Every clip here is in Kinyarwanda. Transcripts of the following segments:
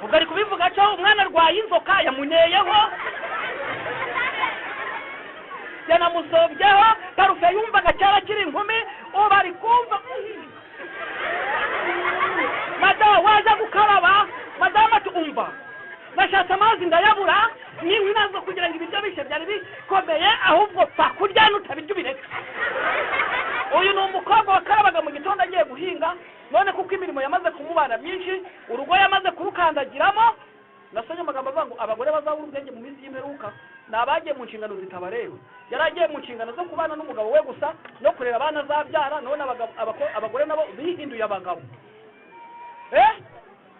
Ubwo ari kubivuga cyo umwana arwaye inzoka yamuneyeho, yanamusobyeho, parufe yumvaga cyarakiri inkumi, ubu ari kumva madamu waza gukaraba, madamu ati umva nashatse amazi ndayabura, n'inkwi nazo kugira ngo ibiryo bishe byari bikomeye, ahubwo pfa kurya nutabirya ubireka. Uyu ni umukobwa wakarabaga mu gitondo agiye guhinga, none kuko imirimo yamaze kumubana myinshi, urugo yamaze kurukandagiramo. Nasomye amagambo avuga ngo abagore bazabura ubwenge mu minsi y'imperuka ni abagiye mu nshingano zitabareba. Yari agiye mu nshingano zo kubana n'umugabo we gusa no kurera abana azabyara, none abagore nabo bihinduye abagabo.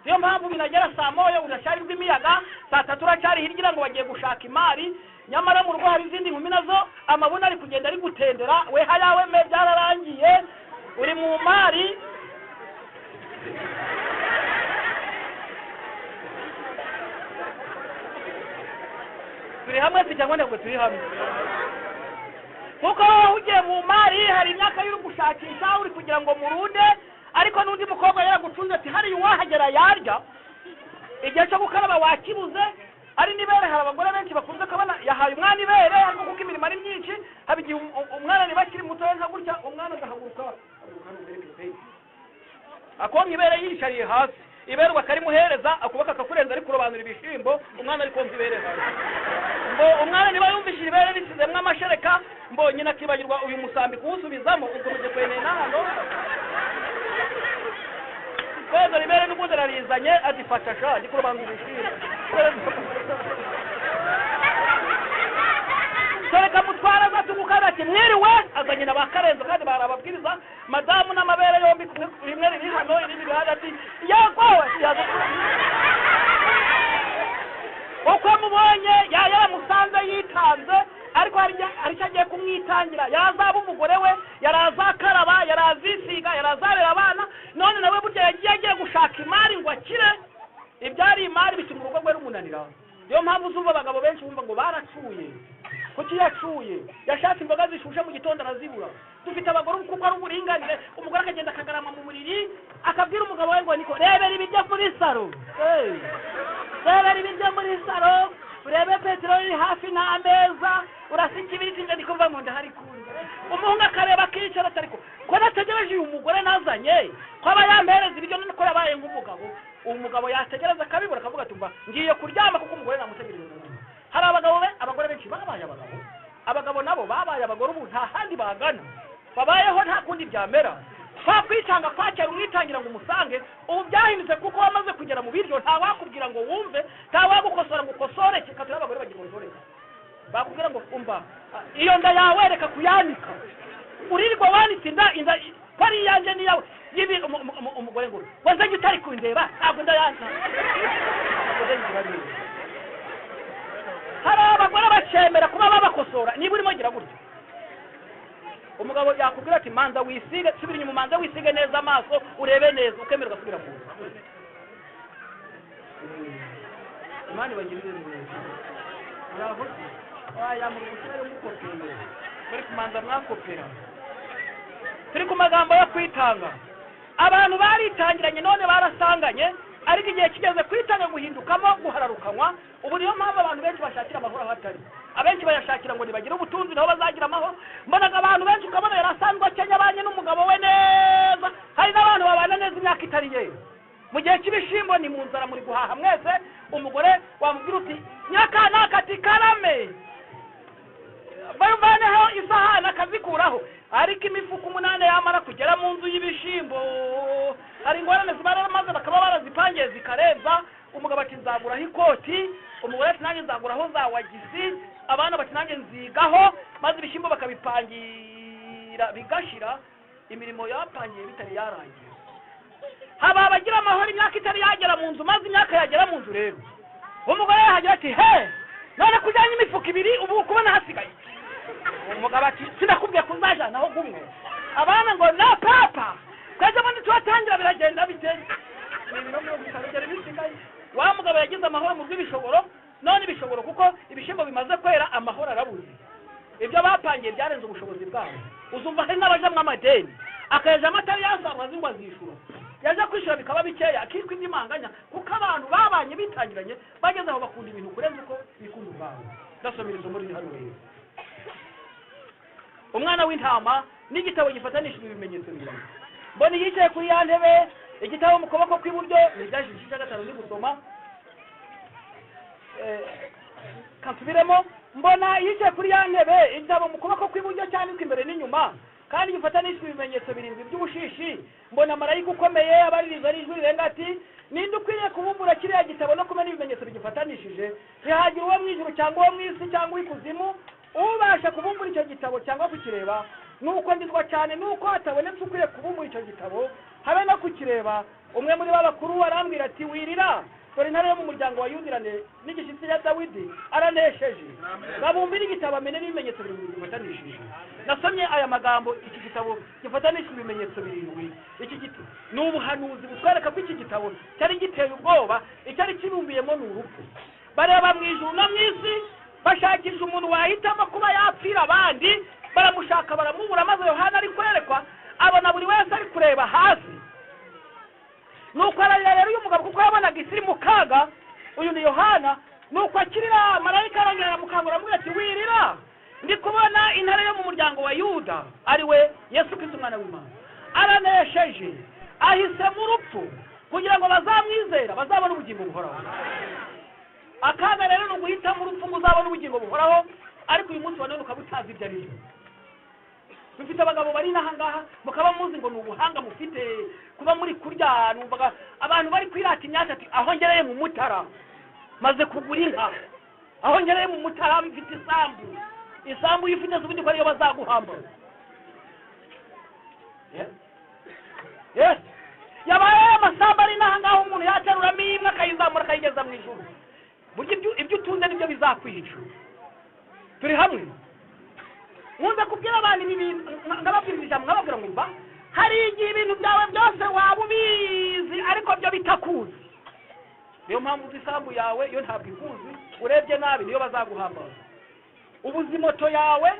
Niyo mpamvu binagera saa moya uracyari rw'imiyaga, saa tatu uracyari hirya ngo bagiye gushaka imari, nyamara mu rugo hari izindi nkumi nazo amabuna ari kugenda ari gutendera, we hayawe me byararangiye, uri mu mari. Turi hamwe se cyangwa ntabwo turi hamwe? Kuko ugiye mu mari hari imyaka y'uri gushakisha uri kugira ngo murunde, ariko n'undi mukobwa yaragucunze ati hari uwahagera yarya, igihe cyo gukaraba wakibuze. Ari nibere hari abagore benshi bakunze kubona yahaye umwana ibere, ariko kuko imirimo ari myinshi haba igihe umwana niba akiri muto nka gutya umwana agahaguruka akonka ibere yiyicariye hasi, ibere bakarimuhereza akubaka akakurenza ari kurobanura ibishimbo, umwana ari konka ibere hasi. Ngo umwana niba yumvishije ibere risizemwo amashereka, mbo nyina akibagirwa uyu musambi kuwusubizamo, ukomeje kwenena hano kweza ibere n'ubundi ararizanye adifasha sha ndi kurobanura ibishimbo. Sereka mutwara azatugukana ati mwiriwe, azanye na bakarenzo kandi barababwiriza madamu n'amabere yombi rimwe riri hano irindi riri hano, ati yagowe uko mubonye yaramusanze yitanze, ariko hari icyo agiye kumwitangira, yazaba umugore we, yarazakaraba, yarazisiga, yarazarera abana, none nawe burya yagiye agiye gushaka imari ngo akire, ibyari imari bituma urugo rwe rumunanira. Niyo mpamvu uzumva abagabo benshi bumva ngo baracuye. Kuki yacuye? Yashatse imboga zishushe mu gitondo arazibura. Dufite abagore kuko ari uburinganire, umugore akagenda akagarama mu buriri akabwira umugabo we ngo niko rebera ibiryo muri saro, rebera ibiryo muri saro, urebe peteroli iri hafi n'ameza, urasa ikibiriti nje ndikumva mu nda hari kunze. Umuhungu akareba akicara ariko ko nategereje uyu mugore nazanye ko aba yampereza ibiryo none ko yabaye nk'umugabo. Umugabo yategereza akabibura akavuga ati umva ngiye kuryama kuko umugore namutegereje. Hari abagabo abagore benshi babaye abagabo, abagabo nabo babaye abagore, ubu nta handi bagana, babayeho nta kundi byamera. Kwa kwitanga kwakera umwitangira ngo umusange, ubu byahindutse kuko wamaze kugera mu biryo, nta wakubwira ngo wumve, nta wagukosora ngo ukosore, katira abagore bagira ngo bakubwira ngo umva iyo nda yawe reka kuyanika, uririrwa wanitse inda inda ko ari iyanjye n'iyawe. Yibi umugore ngo wazanye utari kundeba ntabwo nda yanjye. Hari abagore bacemera kuba babakosora, niba urimo gira gutya umugabo yakubwira ati manza wisige, subira inyuma manza wisige neza amaso urebe neza, ukemera ugasubira mu nzu. Imana ibagirire neza. Muraho waya muri gushyirayo mukopera, muri kumanza mwakopera. Turi ku magambo yo kwitanga. Abantu baritangiranye none barasanganye, ariko igihe kigeze kwitanga guhindukamo guhararukanywa. Ubu niyo mpamvu abantu benshi bashakira amahoro aho atari. Abenshi bayashakira ngo nibagire ubutunzi naho bazagira amahoro. Mbonaga abantu benshi ukabona yarasanzwe akenya abanye n'umugabo we neza. Hari n'abantu babana neza imyaka itari ye. Mu gihe cy'ibishimbo ni mu nzara muri guhaha mwese, umugore wamubwira uti nyakanaka ati karame, baruvaneho isahani akazikuraho, ariko imifuka 8 yamara kugera mu nzu y'ibishimbo hari ingorane zibaramaze bakaba barazipangiye zikarenza. Umugabo ati nzaguraho ikoti, umugore ati nanjye nzaguraho za wagisi, abana bati nanjye nzigaho, maze ibishyimbo bakabipangira bigashira, imirimo yapangiye bitari yarangiye. Haba abagira amahoro imyaka itari yagera mu nzu, maze imyaka yagera mu nzu rero umugore yahagira ati he none kujyanye imifuka 2 ubu kubona hasigaye. Umugabo ati sinakubwiye kuzajanaho gumwe. Abana ngo na papa twese bundi tuwatangira biragenda bite, ni ibiro 50 bisigaye. Wa mugabo yagize amahoro mu rw'ibishoboro, none ibishoboro kuko ibishimbo bimaze kwera amahoro arabuze. Ibyo bapangiye byarenze ubushobozi bwabo. Uzumva hari n'abajamwe amadeni, akayeje amatari yasarwa zingwa zishura. Yaje kwishyura bikaba bikeya, akitwa indi manganya, kuko abantu babanye bitangiranye bageze aho bakunda ibintu kurenza uko bikunda ubwabo. Ndasomera isomo riri hano rero. Umwana w'intama n'igitabo gifatanishijwe ibimenyetso bibiri. Mbona yicaye kuri ya ntebe, igitabo mu kuboko kw'iburyo, ni Ibyahishuwe igice cya 5 ndi gusoma. Kansubiremo. Mbona yicaye kuri ya ntebe, igitabo mu kuboko kw'iburyo cyanditswe imbere n'inyuma, kandi gifatanishijwe ibimenyetso 7 by'ubushishi. Mbona marayika ukomeye abaririza n'ijwi rirenga ati: ninde ukwiriye kubumbura kiriya gitabo no kumena ibimenyetso bigifatanishije? Ntihagira uwo mu ijuru cyangwa uwo mu isi cyangwa ikuzimu ubasha kubumbura icyo gitabo cyangwa kukireba. Nuko ndizwa cyane nuko hatabonetse ukwiye kubumbura icyo gitabo habe no kukireba. Umwe muri ba bakuru arambwira ati: wirira, dore intare yo mu muryango wa Yuda n'igishyitsi cya Dawidi aranesheje. Babumbira igitabo amene n'ibimenyetso 7 bifatanishije. Nasomye aya magambo, iki gitabo gifatanishije ibimenyetso 7. Iki gitabo ni ubuhanuzi butwereka ko iki gitabo cyari giteye ubwoba, icyari kibumbiyemo ni urupfu. Bareba mu ijuru no mu isi bashakisha umuntu wahitamo kuba yapfira abandi, baramushaka baramubura. Maze Yohana ari kwerekwa abona buri wese ari kureba hasi. Nuko ararira rero uyu mugabo kuko yabonaga isi iri mu kaga. Uyu ni Yohana. Nuko akirira, marayika arongera aramukangura aramubwira ati: wirira, ndi kubona intare yo mu muryango wa Yuda, ari we Yesu Kristo umwana w'Imana, aranesheje, ahisemo urupfu kugira ngo bazamwizera bazabone ubugingo buhoraho. Akaga rero ni uguhitamo urupfu ngo uzabone ubugingo buhoraho, ariko uyu munsi wa none ukaba utazi ibyo ari byo. Dufite abagabo bari n'aha ngaha mukaba muzi ngo ni ubuhanga mufite kuba muri kurya. Numvaga abantu bari kwirata imyaka ati: aho ngereye mu Mutara maze kugura inka, aho ngereye mu Mutara mfite isambu. Isambu iyo ufite ubundi ko ariyo bazaguhamba. Yes, yabaye amasambu ari n'aha ngaha umuntu yateruramo imwe akayizamura akayigeza mu ijuru. Burya ibyo utunze nibyo bizakwica. Turi hamwe. Nkunze kubwira abantu ibi bintu, nkababwira ijambo, nkababwira ngo mba hari igihe ibintu byawe byose waba ubizi ariko byo bitakuzi. Niyo mpamvu uzi isambu yawe yo ntabwo ikuzi, urebye nabi niyo bazaguhamba. Ubuzi moto yawe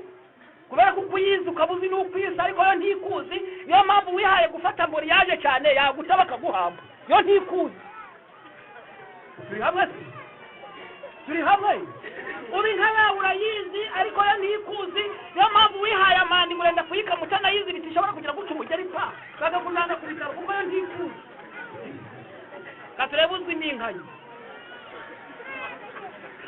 kubera ko ukuyizi ukaba uzi n'ukwisa, ariko yo ntikuzi. Niyo mpamvu wihaye gufata mboriyaje cyane yaguta bakaguhamba, yo ntikuzi. Turi hamwe, turi hamwe. Ubu inka yawe urayizi ariko yo ntikuzi. Niyo mpamvu wihaye amandi ngo urenda kuyikama utanayizi, bitishobora kugira guca umugeri pa bakakujyana ku bitaro kuko yo ntikuzi. Katurebe uzwi n'inkanyi.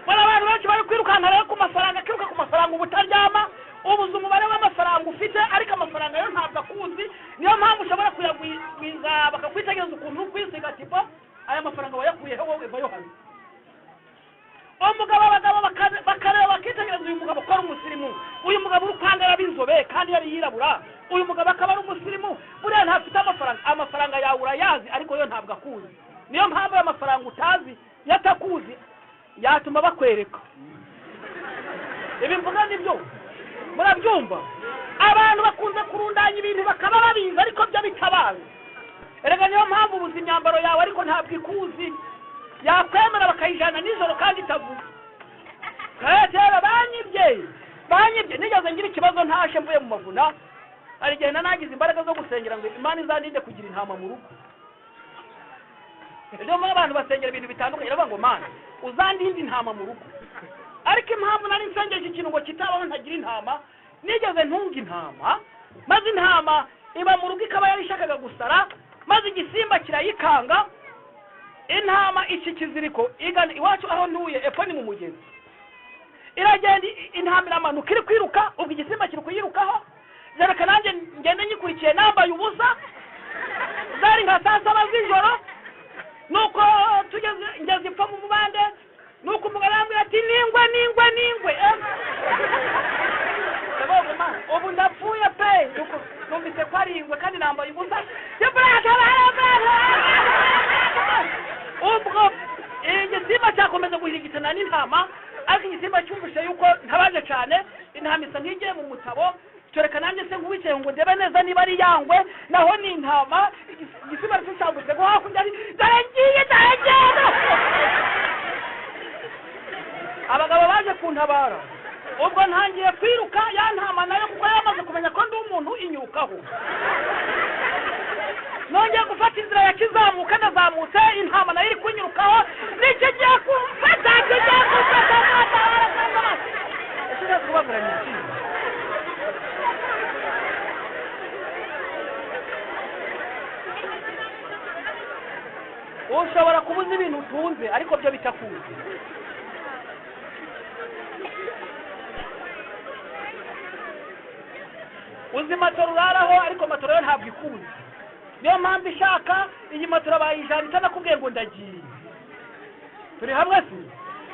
Bari abantu benshi bari kwirukanka rero ku mafaranga, akiruka ku mafaranga ubutaryama, ubuze umubare w'amafaranga ufite, ariko amafaranga yo ntabwo akuzi. Niyo mpamvu ushobora kuyagwiza bakakwitegereza ukuntu ukwisiga ati: aya mafaranga wayakuyeho wowe, vayo hano. Umugabo, abagabo bakareba bakitegereza uyu mugabo ko ari umusirimu, uyu mugabo uri kwanga arabinzobe kandi yari yirabura, uyu mugabo akaba ari umusirimu, buriya ntafite amafaranga. Amafaranga yawe urayazi ariko yo ntabwo akuzi. Niyo mpamvu ayo mafaranga utazi yatakuzi yatuma bakwereka. Ibi mvuga nibyo murabyumva. Abantu bakunze kurundanya ibintu bakaba babizi ariko byo bitabazi. Erega niyo mpamvu ubuze imyambaro yawe ariko ntabwo ikuzi, yakwemera bakayijana nijoro kandi itavuze. Kera banyibye, nigeze ngira ikibazo ntashe mvuye mu mavuna. Hari igihe nagize imbaraga zo gusengera ngo Imana izandinde kugira intama mu rugo. Ejo muri abantu basengera ibintu bitandukanye, baravuga ngo Mana uzandinde intama mu rugo. Ariko impamvu nari nsengeje ikintu ngo kitabaho ntagira intama, nigeze ntunga intama, maze intama iba mu rugo ikaba yarishakaga gusara, maze igisimba kirayikanga. Intama iki kiziriko igana iwacu aho ntuye epfo ni mu mugezi, iragenda intama iramanuka iri kwiruka, ubwo igisimba kiri kuyirukaho. Reka nanjye ngende nyikurikiye nambaye ubusa, zari nka saa 7 z'ijoro. Nuko tugeze ngeze ipfa mu mubande, nuko umugabo arambwira ati: ningwe ningwe ningwe. Ubu ndapfuye pe, numvise ko ari ingwe kandi nambaye ubusa. Ubwo igisimba cyakomeza guhirigitana n'intama, ariko igisimba cyumvise yuko ntabaje cyane, intama isa nk'igiye mu mutabo. Cyoreka nanjye se nk'uwicaye ngo ndebe neza niba ari yangwe, naho ni intama. Igisimba cyambutse ngo hakurya ari dore ngiye ndagenda. Abagabo baje kuntabara, ubwo ntangiye kwiruka ya ntama nayo kuko yamaze kumenya ko ndi umuntu inyukaho. Nongeye gufata inzira ya kizamuka, ndazamutse, intama nayo iri kunyirukaho, nikigiye kumfata, kigiye kumfata. Ese kubabwira ni iki? Ushobora kubuza ibintu utunze ariko byo bitakuzi. Uzi matora uraraho ariko matora yo ntabwo ikuzi. Niyo mpamvu ishaka iyi matora bayijana itanakubwiye ngo ndagiye. Turi hamwe se?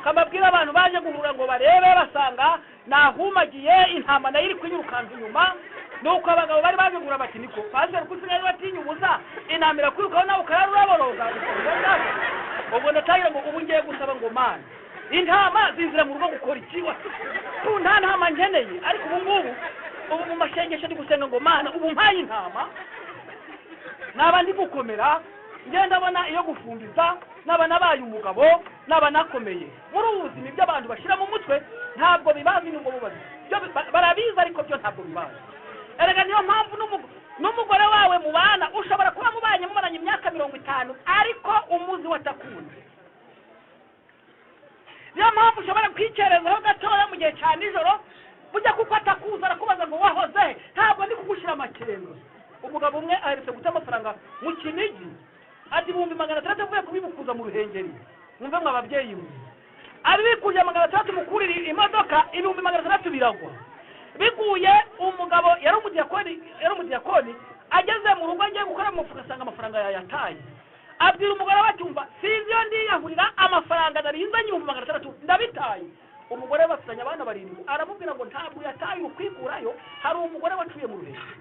Kamabwira abantu baje guhura ngo barebe, basanga nahumagiye, intama nayo iri kunyirukanka inyuma. Nuko abagabo bari baje guhura bati niko pastor kusigaye batinya ubusa, intama irakwirukaho nawe ukararuraboroga. Ubwo ndatangira ngo ubu ngiye gusaba ngo Mana, intama zinzira mu rugo gukora iki? Nta ntama nkeneye, ariko ubu ngubu ubu mu mashengesho ndi gusenga ngo Mana ubu mpaye intama, naba ndi gukomera, ngenda ndabona iyo gufumbiza, naba nabaye umugabo, naba nakomeye. Muri ubu buzima ibyo abantu bashyira mu mutwe ntabwo bibazi n'ubwo bubazi byo barabizi, ariko byo ntabwo bibazi. Erega niyo mpamvu n'umugore wawe mubana ushobora kuba mubanye mumaranye imyaka 50 ariko umuzi watakunze. Niyo mpamvu ushobora kwicerezaho gatoya mu gihe cya nijoro, bujya kuko atakuza arakubaza ngo wahoze, ntabwo ndi kugushira amakenga. Umugabo umwe aherutse guta amafaranga mu Kinigi, ati 600,000 avuye kubibukuza mu Ruhengeri. Mwumve mwa babyeyi mwe, abibikuje 600 mukurira imodoka, 600,000 biragwa. Biguye, umugabo yari umudiyakoni, ageze mu rugo agiye gukora mu mufuka asanga amafaranga yayataye. Abwira umugore we ati umva, sinzi iyo ndiyahurira amafaranga narinzanye 600,000 ndabitaye. Umugore bafitanye abana 7, aramubwira ngo ntabwo yataye ukwikurayo, hari umugore wacuye mu Ruhengeri.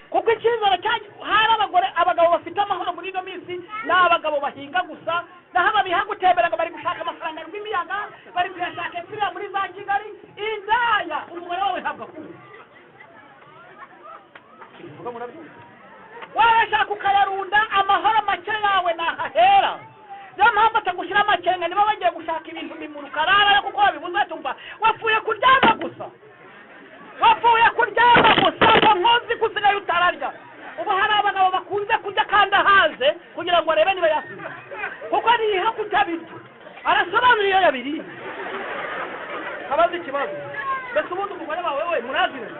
Kuko icyizere cyanyu hari abagore, abagabo bafite amahoro muri ino minsi ni abagabo bahinga gusa, naho ababiha gutembera ngo bari gushaka amafaranga rw'imiyaga, bari kuyashaka epfiriya muri za Kigali. Indaya, umugore wawe ntabwo akunda. Ivuga murabyumva? Washaka ukayarunda, amahoro make yawe nahahera. Niyo mpamvu atagushyira amakenga, niba bagiye gushaka ibintu bimurukarara kuko babibuze, atumva wapfuye kuryama gusa, wapfuye kuryama gusa, ngo nkozi kusigaye utararya. Ubu hari abagabo bakunze kurya kandi ahaze kugira ngo arebe niba yasize, kuko ariha kurya biryo arasobanura iyo yabiriye. Kabaza ikibazo, mbese ubundi umugore wawe we muraziranye?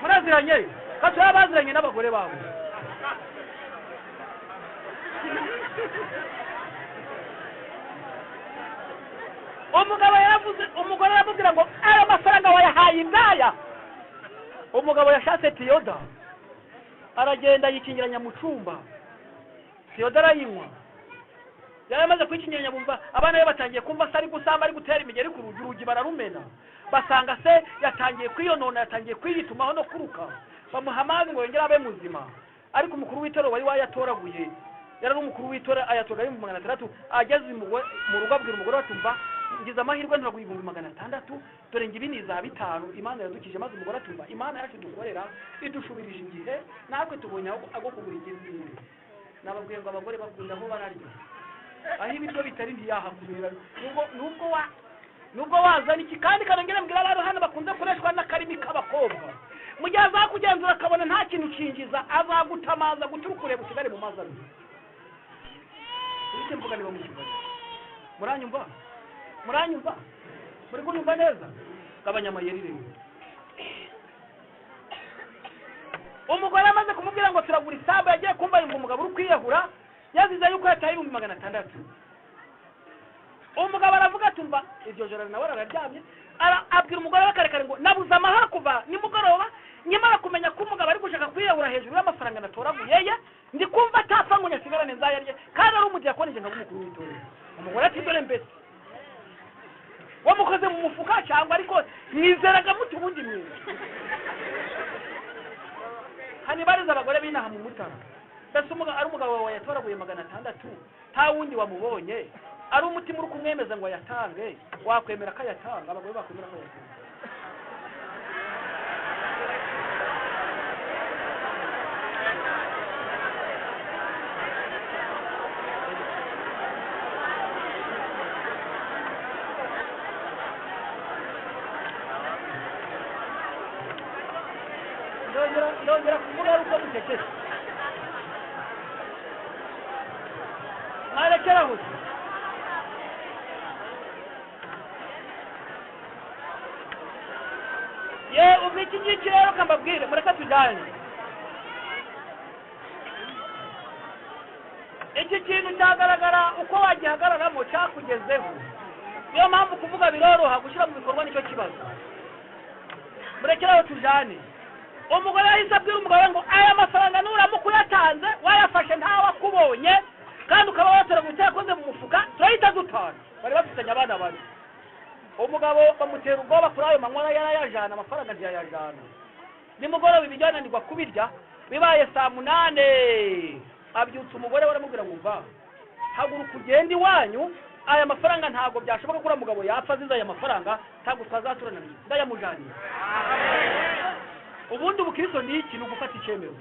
Muraziranye? Kato baziranye n'abagore babo. Umugabo yaravuze, umugore aramubwira ngo ayo mafaranga wayahaye indaya. Umugabo yashatse tiyoda, aragenda yikingiranya mu cyumba, tiyoda arayinywa. Yari amaze kwikingiranya, bumva abana be batangiye kumva se ari gusamba, ari gutera imigeri ku rugi, urugi bararumena, basanga se yatangiye kwiyonona, yatangiye kwiyitumaho no kuruka. Bamuha amazi ngo yongere abe muzima. Ariko umukuru w'itorero wari wayatoraguye, yari umukuru w'itorero, ayatoraguye 600,000. Ageze mu rugo abwira umugore atumva, ngize amahirwe ntaguye 600,000, dore ngibi ni za 5 Imana iradukije. Maze umugore atumva, Imana yacu dukorera idushubirije igihe, natwe tubonye aho kugura igizindi. Nababwiye ngo abagore bakunda aho bararya, aho ibiryo bitari ntiyahakubera. Nubwo wazana iki kandi kanongera mbwira abantu hano bakunze kureshwa n'akarimi k'abakobwa, mu gihe azakugenzura akabona nta kintu ukinjiza, azagutamaza guturuka ureba usigare mu mazi abiri. Icyo mvuga niba mukibaza, muranyumva? Muranyumva? Muri kunyumva neza? Gabanya amayeri rero. Umugore amaze kumubwira ngo turagura isambu, yagiye kumva yumva umugabo uri kwiyahura, yazize yuko yataye 600,000. Umugabo aravuga atumva, iryo joro nawe araryamye, abwira umugore we kare ngo nabuze amahoro kuva nimugoroba, nyamara kumenya ko umugabo ari gushaka kwiyahura hejuru y'amafaranga natoraguye ye, ndi kumva atapfa ngo nyasigarane nzayarye, kandi ari umudiyakoni nje nkaba umukuru w'itorero. Umugore ati dore mbese wamukoze mu mufuka cyangwa, ariko mwizeraga muti ubundi mwiza. Hani bariza abagore b'inaha mu Mutara, mbese ari umugabo wawe yatoraguye 600, nta wundi wamubonye, ari umutima uri kumwemeza ngo ayatange, wakwemera ko ayatanga? Abagore bakwemera ko ayatanga? Ndongera kuvuga ari uko mucecetse. Murekeraho. Ye ubwo iki ngiki rero kambabwire, mureka tujyane. Iki kintu cyagaragara uko wagihagararamo cyakugezeho. Niyo mpamvu kuvuga biroroha, gushyira mu bikorwa nicyo kibazo. Murekeraho tujyane. Umugore yahise abwira umugabo ngo aya mafaranga nuramuka uyatanze wayafashe ntawe akubonye kandi ukaba watoragura utayakoze mu mufuka, turahita dutana. Bari bafitanye abana bane. Umugabo bamutera ubwoba kuri ayo manywa yarayajana, amafaranga ntiyayajana. Nimugoroba ibiryo ananirwa kubirya, bibaye saa 8 abyutsa umugore we aramubwira ngo mva, haguruka ugende iwanyu, aya mafaranga ntabwo byashoboka ko uriya mugabo yapfa azize aya mafaranga, ntabwo twazaturana, ndayamujaniye. Ubundi ubukristo ni iki? Ni ugufata icyemezo.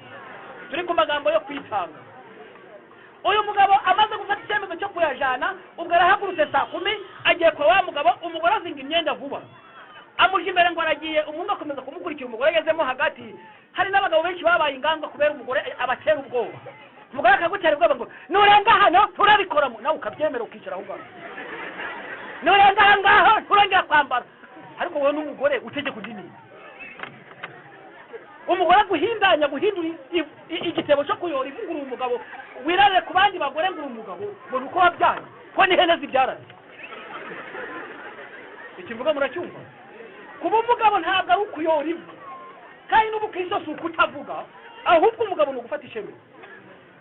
Turi ku magambo yo kwitanga. Uyu mugabo amaze gufata icyemezo cyo kuyajana, ubwo arahagurutse saa 10 agiye kwa wa mugabo. Umugore azinga imyenda vuba, amuje imbere ngo aragiye. Umuhungu akomeza kumukurikira, umugore agezemo hagati. Hari n'abagabo benshi babaye inganzwa kubera umugore abatera ubwoba. Umugore akagutera ubwoba ngo nurenga hano turabikoramo, nawe ukabyemera ukicara aho ngaho. Nurenga aha ngaho nturongera kwambara. Ariko wowe n'umugore utegeka undi nini. Umugore aguhindanya guhindura igitebo cyo kuyora ivugura umugabo, wirare ku bandi bagore ngo umugabo ngo nuko wabyaye, ko ni hene zibyaranye. Ikivuga muracyumva? Kuba umugabo ntabwo ari ukuyora ivu, kandi n'ubukristo si ukutavuga, ahubwo umugabo ni ugufata icyemezo.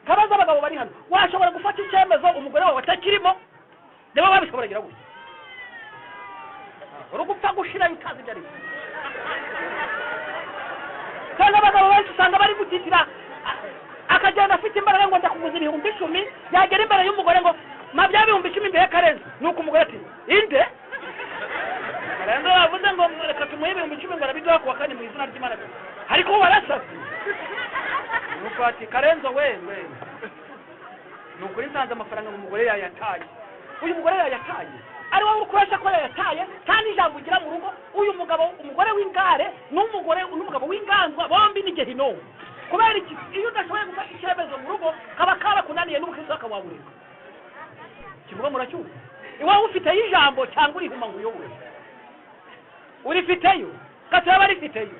Kabaza abagabo bari hano, washobora gufata icyemezo umugore wawe atakirimo? Niba wabishobora gira gutya, uri gupfa gushirayo utazi ibyo ari byo. Kandi abagabo benshi usanga bari gutitira, akagenda afite imbaraga ngo ndakuguza 10,000, yagera imbere y'umugore ngo ma bya 10,000 mbihe Karenzi. Nuko umugore ati inde Karenzi bavuze ngo reka tumuhe 10,000 ngo arabiduha kuwa kane mu izina ry'Imana, ariko warasabye. Nuko ati Karenzo we nukuri nsanze amafaranga ngo umugore yayataye. Uyu mugore yayataye ari wowe ukurasha ko yayataye, kandi ijambo ugira mu rugo. Uyu mugabo, umugore w'ingare n'umugore n'umugabo w'inganzwa bombi ni gehinomu. Kubera iki? Iyo udashoboye gufata icyemezo mu rugo kaba karakunaniye n'ubukristo akawabureka. Kivuga muracyumva? Iwawe ufiteyo ijambo cyangwa urihuma ngo uyobore? Urifiteyo gaturaba rifiteyo.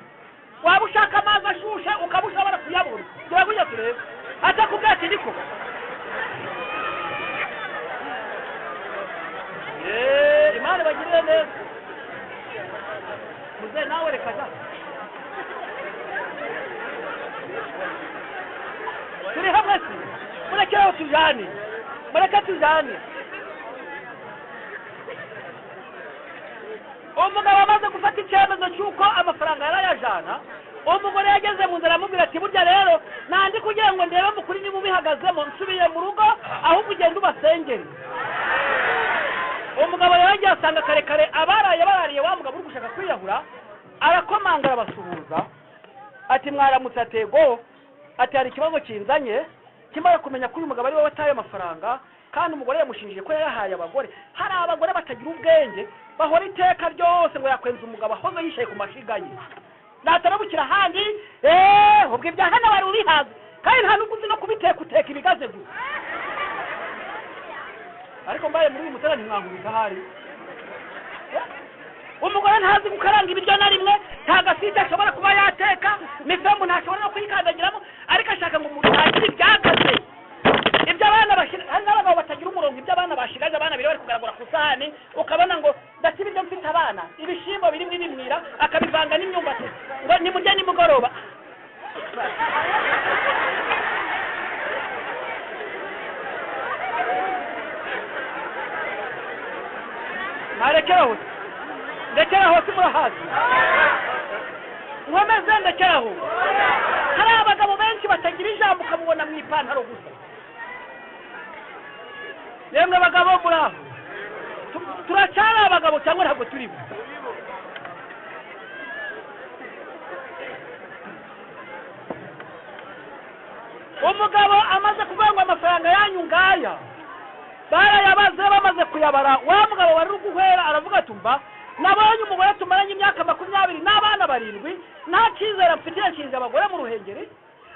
Waba ushaka amazi ashushe ukaba ushobora kuyabona, turagujya turebe atakubwira ati niko. Imana bagirire neza. Muze nawe reka da. Turi hamwe si? Murekeraho tujane, mureke tujane. Umugabo amaze gufata icyemezo cy'uko amafaranga yarayajana, umugore yageze mu nzira aramubwira ati burya rero nandi kugira ngo ndebe mukuri niba ubihagazemo, nsubiye mu rugo ahubwo ugenda ubasengere. Umugabo yaragiye asanga kare kare abaraye barariye wa mugabo uri gushaka kwiyahura, arakomanga arabasuhuza ati mwaramutse atego, ati hari ikibazo kinzanye kimara kumenya ko uyu mugabo ari we wataye amafaranga, kandi umugore yamushinjije ko yayahaye abagore. Hari abagore batagira ubwenge bahora iteka ryose ngo yakwenza umugabo ahoze yicaye ku mashiga ye, natarabukira ahandi ubwo ibya hano wari ubihaze, kandi nta n'ubwo uzi no kubiteka, uteka ibigaze gusa. Ariko mbaye muri uyu mutara ntimwankubita ahari. Umugore ntazi gukaranga ibiryo na rimwe, nta gasite ashobora kuba yateka, mifemu ntashobora no kuyikandagiramo, ariko ashaka ngo umuntu agire ibyagaze. Ibyo abana bashira, hari n'abagabo batagira umurongo, ibyo abana bashigaje abana biri bari kugaragura ku sahani, ukabona ngo ndasiba ibyo mfite abana, ibishimbo birimo ibimwira akabivanga n'imyumbati ngo nimurye nimugoroba. Mwarekeraho, ndekeraho si murahazi, nkomeze ndekeraho. Hari abagabo benshi batagira ijambo ukamubona mu ipantaro gusa. Yemwe abagabo muraho, turacyari abagabo cyangwa ntabwo turimo? Umugabo amaze kuvuga ngo amafaranga yanyu ngaya, barayabaze bamaze kuyabara. Wa mugabo wari guhera aravuga ati mba nabonye umugore tumaranye imyaka 20 n'abana 7, nta cyizere mfitiye nshinze abagore mu Ruhengeri,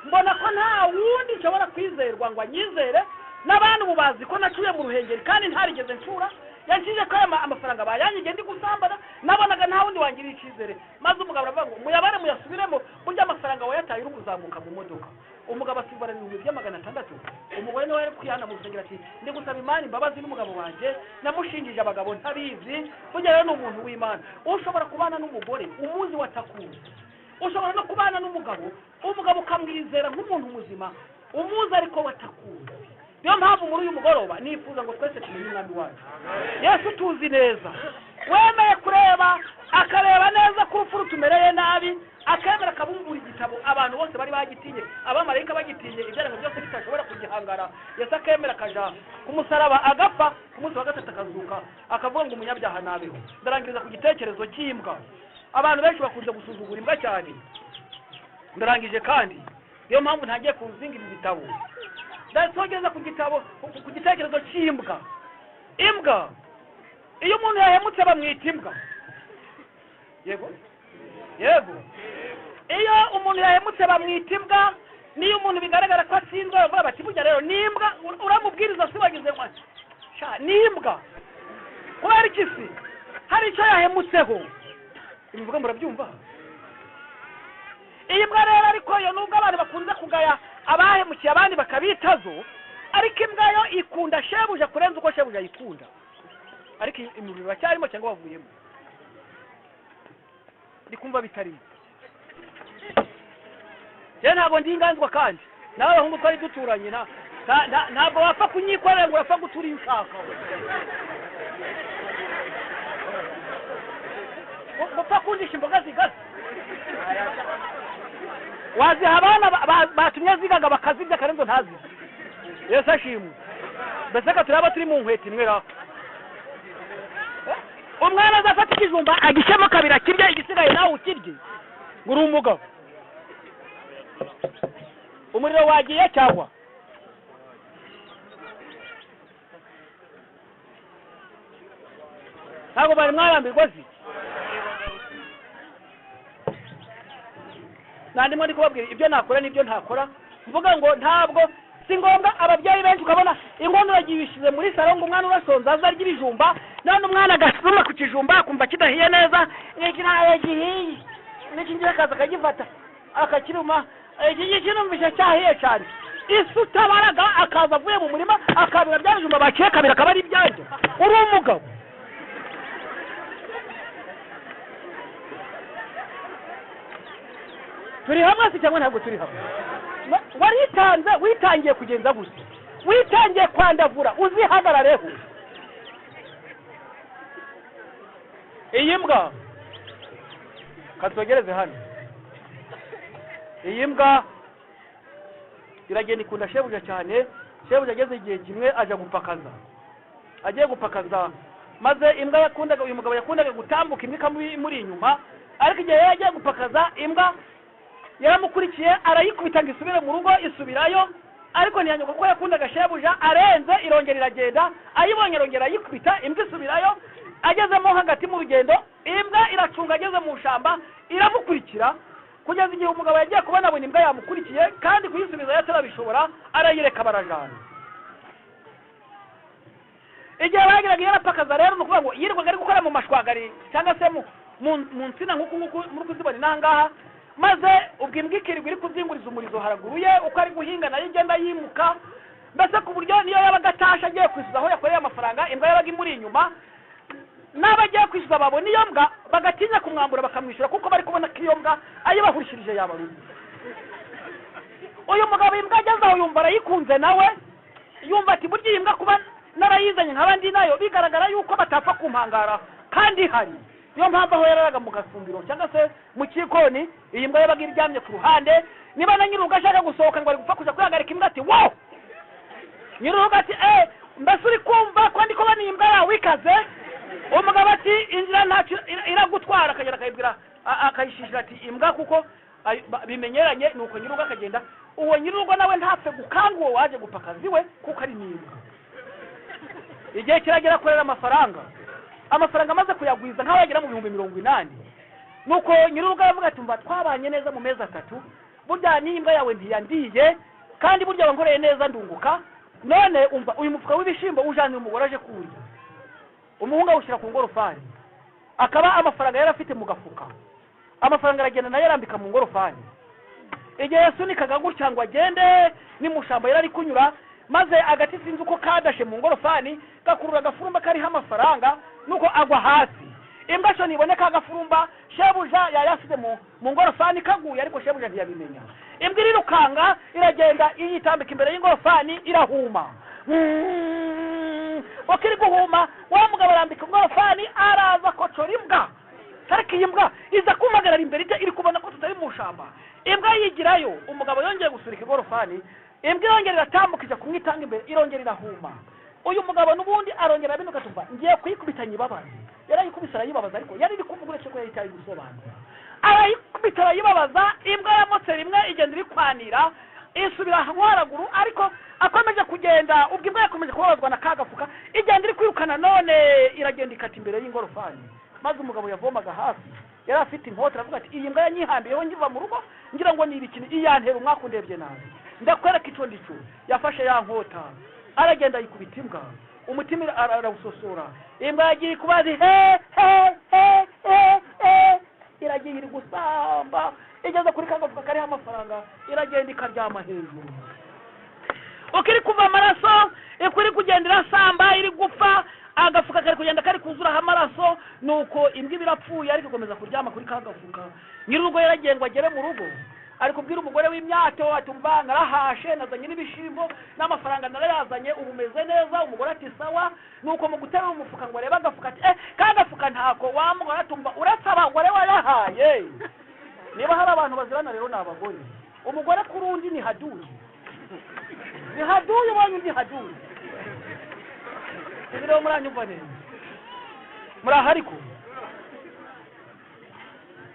mbona ko nta wundi nshobora kwizerwa ngo anyizere, n'abana ubu Ubu bazi ko nacuye mu Ruhengeri kandi ntarigeze ncura, yanshinje ko aya amafaranga bayanyigiye ndi gusambana, nabonaga nta wundi wangiriye icyizere. Maze umugabo aravuga ngo muyabare muyasubiremo, burya amafaranga wayataye uri kuzamuka mu modoka. Umugabo asigarana 600,000. Umugore niwe yari kwihana mu rusengero ati ndi gusaba Imana imbabazi n'umugabo wanjye, namushinjije abagabo ntabizi. Burya rero ni umuntu w'Imana. Ushobora kubana n'umugore umuzi watakuzi, ushobora no kubana n'umugabo, umugabo ukamwizera nk'umuntu muzima umuzi ariko watakuzi. Niyo mpamvu muri uyu mugoroba nifuza ngo twese tumenye umwami wacu Yesu tuzi neza, wemeye kureba akareba neza ko urupfu rutumereye nabi, akemera akabumbura igitabo abantu bose bari bagitinye, abamarayika bagitinye, ibyaremwe byose bitashobora kugihangara. Yesu akemera akaja ku musaraba agapfa, ku munsi wa gatatu akazuka, akavuga ngo umunyabyaha nabeho. Ndarangiriza ku gitekerezo cy'imbwa. Abantu benshi bakunze gusuzugura imbwa cyane. Ndarangije kandi niyo mpamvu ntagiye kuzinga ibi bitabo. Ndasogeza ku gitabo, ku gitekerezo cy'imbwa. Imbwa iyo umuntu yahemutse bamwita imbwa. Yego yego, iyo umuntu yahemutse bamwita imbwa. Niyo umuntu bigaragara ko atsinzwe bavuga bati burya rero ni imbwa, uramubwiriza si wagize ngo sha ni imbwa. Kubera iki se? Hari icyo yahemutseho. Ibivuga murabyumva. Iyi mbwa rero ariko yo nubwo abantu bakunze kugaya abahemukiye abandi bakabitazo, ariko imbwa yo ikunda shebuja kurenza uko shebuja ayikunda. Ariko imibiri bacyarimo cyangwa bavuyemo, ndi kumva bitarimo. Je ntabwo ndi inganzwa kandi nawe abahungu twari duturanye, ntabwo wapfa kunyikorera ngo urapfa gutura iyo ushaka. Gupfa kundisha imboga zigaze waziha abana batumye zigaga bakazirya karenzo ntazirya. Yesu ashimwe. Mbese ka turaba turi mu nkweto imwe raho. Umwana azafata ikijumba agishemo kabiri akirya, igisigaye nawe ukirye ngo uri umugabo. Umuriro wagiye cyangwa ntabwo bari mwarambirwa zi? Nandimo ndi kubabwira ibyo nakora n'ibyo ntakora, mvuga ngo ntabwo si ngombwa. Ababyeyi benshi ukabona inkono uragibishize muri salo ngo umwana urasonza aza arya ibijumba, none umwana agasuma ku kijumba akumva kidahiye neza, iki ntayo gihiye, n'iki ngiye akaza akagifata akakiruma, iki ngiki numvise cyahiye cyane. Isi utabaraga akaza avuye mu murima akabira bya bijumba baciye kabiri akaba ari ibyanjye. Uri umugabo. Turi hamwe se cyangwa ntabwo turi hamwe? Waritanze, witangiye kugenza gusa, witangiye kwandavura, uzihagarareho. Iyi mbwa katwegereze hano, iyi mbwa iragenda ikunda shebuja cyane. Shebuja ageze igihe kimwe aja gupakaza, agiye gupakaza, maze imbwa yakundaga, uyu mugabo yakundaga gutambuka imbwa ikamuri inyuma, ariko igihe yari agiye gupakaza imbwa yaramukurikiye arayikubita ngo isubire mu rugo, isubirayo, ariko ntiyanyuka kuko yakundaga shebuja, arenze irongera iragenda, ayibonye irongera ayikubita, imbwa isubirayo. Agezemo hagati mu rugendo imbwa iracunga, ageze mu shamba iramukurikira kugeza igihe umugabo yagiye kubona abona imbwa yamukurikiye, kandi kuyisubiza yatarabishobora, arayireka barajana. Igihe bageraga yarapakaza rero, ni ukuvuga ngo yirirwaga ari gukora mu mashwagari cyangwa se mu nsina nk'uku nguku muri kuzibona inaha ngaha, maze ubwo imbwa ikirirwa iri kuzinguriza umurizo haraguru ye, uko ari guhinga nayo igenda yimuka, mbese ku buryo niyo yabaga atashe agiye kwishyuza aho yakoreye amafaranga, imbwa yabaga imuri inyuma, n'abagiye kwishyuza babona iyo mbwa bagatinya kumwambura bakamwishyura, kuko bari kubona ko iyo mbwa ayibahurishirije yabaruye. Uyu mugabo imbwa ageze aho yumva arayikunze, nawe yumva ati burya iyi mbwa kuba narayizanye nk'abandi nayo bigaragara yuko batapfa kumpangara kandi ihari. Niyo mpamvu aho yararaga mu gasumbiro cyangwa se mu kikoni, iyi mbwa yabaga iryamye ku ruhande. Niba na nyir'urugo ashaka gusohoka ngo ari gupfa kuja kwihagarika imbwa ati wow, nyir'urugo ati mbese uri kumva ko ndi kubona iyi mbwa yawe ikaze? Umugabo ati inzira ntacyo iragutwara, akagera akayibwira akayishishira ati imbwa kuko bimenyeranye. Nuko nyir'urugo akagenda, uwo nyir'urugo nawe ntapfe gukanga uwo waje gupakaza iwe kuko ari n'imbwa. Igihe kiragera akorera amafaranga, amafaranga amaze kuyagwiza nk'aho yagera mu 80,000. Nuko nyir'urugo aravuga ati mba twabanye neza mu mezi 3, burya n'imbwa yawe ntiyandiye, kandi burya wankoreye neza ndunguka, None umva, uyu mufuka w'ibishyimbo ujaniye umugore aje kuwurya, umuhungu awushyira ku ngorofani, akaba amafaranga yari afite mu gafuka, amafaranga aragenda nayo arambika mu ngorofani. Igihe yasunikaga gutya ngo agende ni mu shamba yari ari kunyura, maze agati sinzi uko kadashe mu ngorofani gakurura agafurumba kariho amafaranga, nuko agwa hasi. Imbwa sho niboneka agafurumba shebuja yayasize mu ngorofani kaguye, ariko shebuja ntiyabimenya. Imbwa irirukanga iragenda iyitambika imbere y'ingorofani irahuma. Uko iri guhuma wa mugabo arambika ingorofani araza kocora imbwa. Ariko iyi mbwa iza kumpagarara imbere ite, iri kubona ko tutari mu shamba. Imbwa yigirayo, umugabo yongeye gusurika ingorofani, imbwa irongera iratambuka ijya kumwitanga imbere, irongera irahuma. Uyu mugabo n'ubundi arongera abinuka tumva ngiye kuyikubita nyibabaze. Yarayikubise arayibabaza, ariko yari iri kuvuga uretse ko yari itari gusobanura. Arayikubita arayibabaza, imbwa yamotse rimwe igenda irikwanira isubira haraguru, ariko akomeje kugenda ubwo imbwa yakomeje kubabazwa na kagafuka, igenda iri kwirukana none iragenda ikata imbere y'ingorofani. Maze umugabo yavomaga hafi yari afite inkota, aravuga ati iyi mbwa yanyihambiyeho ngiva mu rugo ngira ngo ni ibikini, iyantera umwaka undebye nabi, ndakwereka ico ndico. Yafashe ya nkota aragenda ayikubita imbwa, umutima arawusosora. Imbwa yagiye kubaza he he he he he, iragiye iri gusamba, igeze kuri kagafuka kariho amafaranga iragenda ikaryama hejuru. Uko iri kuva amaraso, uko iri kugenda irasamba iri gupfa, agafuka kari kugenda kari kuzuraho amaraso, nuko imbwa ibirapfuye ariko ikomeza kuryama kuri kagafuka. Nyir'urugo yaragiye ngo agere mu rugo, ari kubwira umugore w'imyato ati umva narahashe, nazanye n'ibishimbo n'amafaranga narayazanye, ubu meze neza. Umugore ati sawa. Nuko mu guterura umufuka ngo arebe agafuka ati kagafuka ntako. Wa mugore ati umva uretse abagore wayahaye. Niba hari abantu bazirana rero ni abagore. Umugore kuri undi ni haduyi, ni haduyi ubonye undi haduyi. Rero muranyumva neza, murahari ko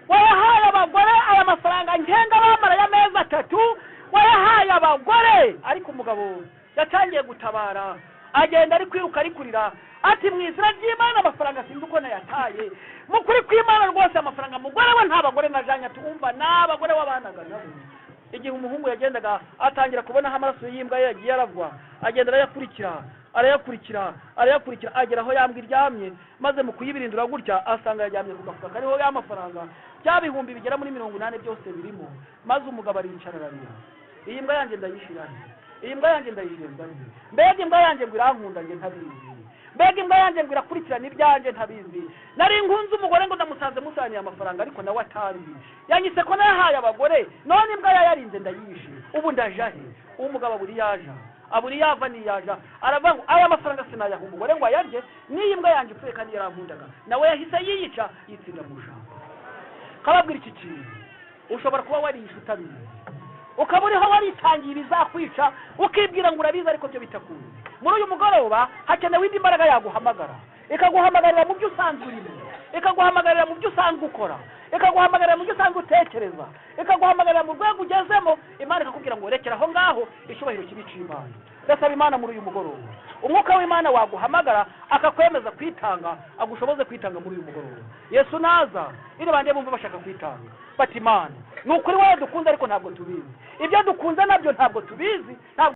wayahaye abagore aya mafaranga ngenga bamara y'amezi 3, wayahaye abagore. Ariko umugabo yatangiye gutabara, agenda ari kwiruka ari kurira ati mu izina ry'Imana amafaranga sinzi uko nayataye, mu kuri kw'Imana rwose amafaranga mugore we nta bagore najanye. Ati umva n'abagore wabanaga nabo. Igihe umuhungu yagendaga atangira kubonaho amaraso y'imbwa ye yagiye aravwa, agenda arayakurikira arayakurikira arayakurikira, agera aho yambwa iryamye, maze mu kuyibirindura gutya asanga yaryamye ku gafuka kariho ya mafaranga, bya bihumbi bigera muri 80 byose birimo. Maze umugabo aricara ararira, iyi mbwa yanjye ndayishira, iyi mbwa yanjye ndayihemba, mbega imbwa yanjye ngo irankunda nge ntabizi, mbega imbwa yanjye ngo irakurikirana ibyanjye ntabizi. Nari nkunze umugore ngo ndamusanze musaniye amafaranga, ariko nawe atazi, yanyise ko nayahaye abagore, none imbwa yayarinze ndayishe, ubu ndajahe. Umugabo aburi yaja aburi yava niyaja, aravuga ngo aya mafaranga sinayaha umugore ngo ayarye, n'iyi mbwa yanjye ipfuye kandi yarankundaga. Nawe yahise yiyica yitsinda mu jambo. Kababwira iki kintu, ushobora kuba wariyishe utabizi, ukaba uriho waritangiye ibizakwica, ukibwira ngo urabizi ariko byo bitakuzi. Muri uyu mugoroba hakenewe indi mbaraga yaguhamagara, ikaguhamagarira mu byo usanzwe urimo, ikaguhamagarira mu byo usanzwe ukora, ikaguhamagarira mu byo usanzwe utekereza, ikaguhamagarira mu rwego ugezemo. Imana ikakubwira ngo rekera aho ngaho, icyubahiro kibica Imana. Ndasaba Imana muri uyu mugoroba, umwuka w'Imana waguhamagara akakwemeza kwitanga, agushoboze kwitanga muri uyu mugoroba. Yesu naza iri bande bumva bashaka kwitanga, bati Imana ni ukuri wowe dukunze ariko ntabwo tubizi, ibyo dukunze nabyo ntabwo tubizi, ntabwo